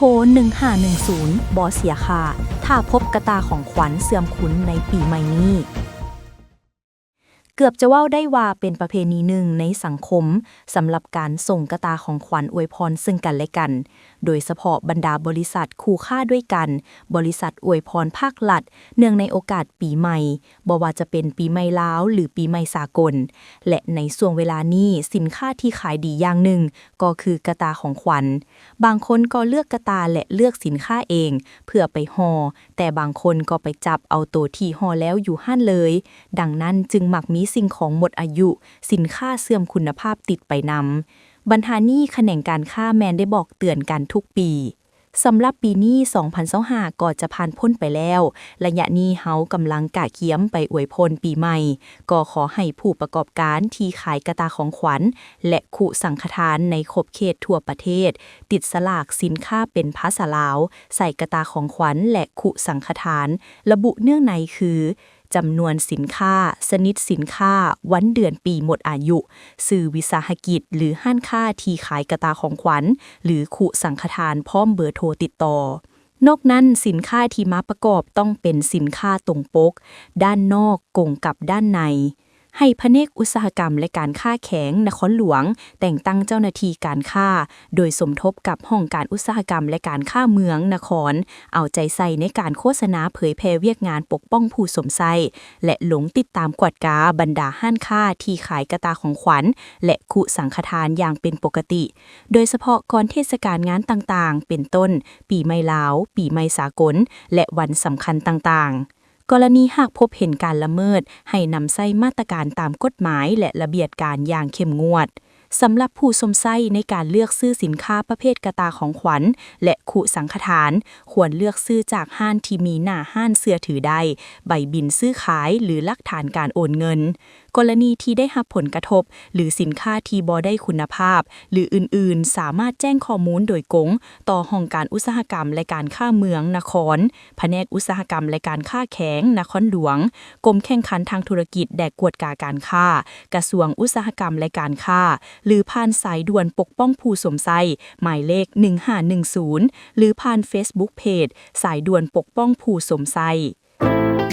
ໂທ ໜຶ່ງຫ້າໜຶ່ງສູນ ບໍ່ເສຍຄ່າ ຖ້າພົບກະຕ່າຂອງຂວັນເສື່ອມຄຸນໃນປີໃໝ່ນີ້. ເກືອບຈະເວົ້າໄດ້ວ່າເປັນປະເພນີໜຶ່ງໃນສັງຄົມ ສຳລັບການສົ່ງກະຕ່າຂອງຂວັນອວຍພອນເຊິ່ງກັນແລະກັນ, ໂດຍສະເພາະບັນດາບໍລິສັດຄູ່ຄ້າດ້ວຍກັນ, ບໍລິສັດອວຍພອນພາກລັດ ເນື່ອງໃນໂອກາດປີໃໝ່, ບໍ່ວ່າຈະເປັນປີໃໝ່ລາວ ຫຼື ປີໃໝ່ສາກົນ. ແລະ ໃນຊ່ວງເວລານີ້, ສິນຄ້າທີ່ຂາຍດີຢ່າງໜຶ່ງກໍຄືກະຕ່າຂອງຂວັນ. ບາງຄົນກໍເລືອກກະຕ່າ ແລະ ເລືອກສິນຄ້າເອງເພື່ອໄປຫໍ່, ແຕ່ບາງຄົນກໍໄປຈັບເອົາໂຕທີ່ຫໍ່ແລ້ວຢູ່ຫັ້ນເລີຍ. ດັ່ງນັ້ນຈຶ່ງມັກມີສິ່ງຂອງໝົດອາຍຸ, ສິນຄ້າເສື່ອມຄຸນນະພາບຕິດໄປນຳ. ບັນຫານີ້ຂະແໜງການຄ້າແມ່ນໄດ້ບອກເຕືອນກັນທຸກປີ. ສຳລັບປີນີ້ ສອງພັນຊາວຫ້າ ກໍຈະຜ່ານພົ້ນໄປແລ້ວ. ໄລຍະນີ້ເຮົາກຳລັງກະກຽມໄປອວຍພອນປີໃໝ່, ກໍຂໍໃຫ້ຜູ້ປະກອບການທີ່ຂາຍກະຕ່າຂອງຂວັນ ແລະ ຄຸສັງຄະທານໃນຂອບເຂດທົ່ວປະເທດ ຕິດສະຫຼາກສິນຄ້າເປັນພາສາລາວ ໃສ່ກະຕ່າຂອງຂວັນ ແລະ ຄຸສັງຄະທານ, ລະບຸເນື້ອໃນຄື ຈຳນວນສິນຄ້າ, ຊະນິດສິນຄ້າ, ວັນເດືອນປີໝົດອາຍຸ, ຊື່ວິສາຫະກິດ ຫຼື ຮ້ານຄ້າທີ່ຂາຍກະຕ່າຂອງຂວັນ ຫຼື ຄຸສັງຄະທານ ພ້ອມເບີໂທຕິດຕໍ່. ນອກນັ້ນ, ສິນຄ້າທີ່ມາປະກອບຕ້ອງເປັນສິນຄ້າຕົງປົກ, ດ້ານນອກກົງກັບດ້ານໃນ. ໃຫ້ພະແນກອຸດສາຫະກຳ ແລະ ການຄ້າແຂວງນະຄອນຫຼວງ ແຕ່ງຕັ້ງເຈົ້າໜ້າທີ່ການຄ້າ ໂດຍສົມທົບກັບຫ້ອງການອຸດສາຫະກຳ ແລະ ການຄ້າເມືອງນະຄອນ ເອົາໃຈໃສ່ໃນການໂຄສະນາເຜີຍແຜ່ວຽກງານປົກປ້ອງຜູ້ຊົມໃຊ້ ແລະ ລົງຕິດຕາມກວດກາບັນດາຮ້ານຄ້າທີ່ຂາຍກະຕ່າຂອງຂວັນ ແລະ ຄຸສັງຄະທານຢ່າງເປັນປົກກະຕິ, ໂດຍສະເພາະກ່ອນເທດສະການງານຕ່າງໆ ເປັນຕົ້ນ ປີໃໝ່ລາວ, ປີໃໝ່ສາກົນ ແລະ ວັນສຳຄັນຕ່າງໆ. ກໍລະນີຫາກພົບເຫັນການລະເມີດ ໃຫ້ນຳໃຊ້ມາດຕະການຕາມກົດໝາຍ ແລະ ລະບຽບການຢ່າງເຂັ້ມງວດ. ສຳລັບຜູ້ຊົມໃຊ້ໃນການເລືອກຊື້ສິນຄ້າປະເພດກະຕ່າຂອງຂວັນ ແລະ ຄຸສັງຄະທານ, ຄວນເລືອກຊື້ຈາກຮ້ານທີ່ມີໜ້າຮ້ານເຊື່ອຖືໄດ້, ໃບບິນຊື້ຂາຍ ຫຼື ຫຼັກຖານການໂອນເງິນ. ກໍລະນີທີ່ໄດ້ຮັບຜົນກະທົບ ຫຼື ສິນຄ້າທີ່ບໍ່ໄດ້ຄຸນນະພາບ ຫຼື ອື່ນໆ ສາມາດແຈ້ງຂໍ້ມູນໂດຍກົງຕໍ່ຫ້ອງການອຸດສາຫະກຳ ແລະ ການຄ້າເມືອງນະຄອນ, ພະແນກອຸດສາຫະກຳ ແລະ ການຄ້າແຂວງນະຄອນຫຼວງ, ກົມແຂ່ງຂັນທາງທຸລະກິດ ແລະ ກວດກາການຄ້າ, ກະຊວງອຸດສາຫະກຳ ແລະ ການຄ້າ ຫຼື ຜ່ານສາຍດ່ວນປົກປ້ອງຜູ້ຊົມໃຊ້ ໝາຍເລກ ໜຶ່ງຫ້າໜຶ່ງສູນ ຫຼື ຜ່ານເຟສບຸກເພຈ ສາຍດ່ວນປົກປ້ອງຜູ້ຊົມໃຊ້.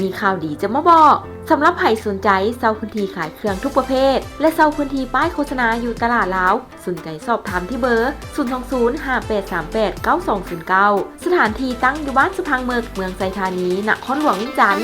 ມີຂ່າວດີຈະມາບອກ. ສຳລັບໃຜສົນໃຈເຊົ່າພື້ນທີ່ຂາຍເຄື່ອງທຸກປະເພດ ແລະ ເຊົ່າພື້ນທີ່ປ້າຍໂຄສະນາຢູ່ຕະຫຼາດລາວ, ສົນໃຈສອບຖາມທີ່ເບີ ສູນສອງສູນ ຫ້າແປດສາມແປດ ເກົ້າສອງສູນເກົ້າ. ສະຖານທີ່ຕັ້ງຢູ່ບ້ານສະພັງເໝິກ, ເມືອງໄຊທານີ, ນະຄອນຫຼວງວຽງຈັນ.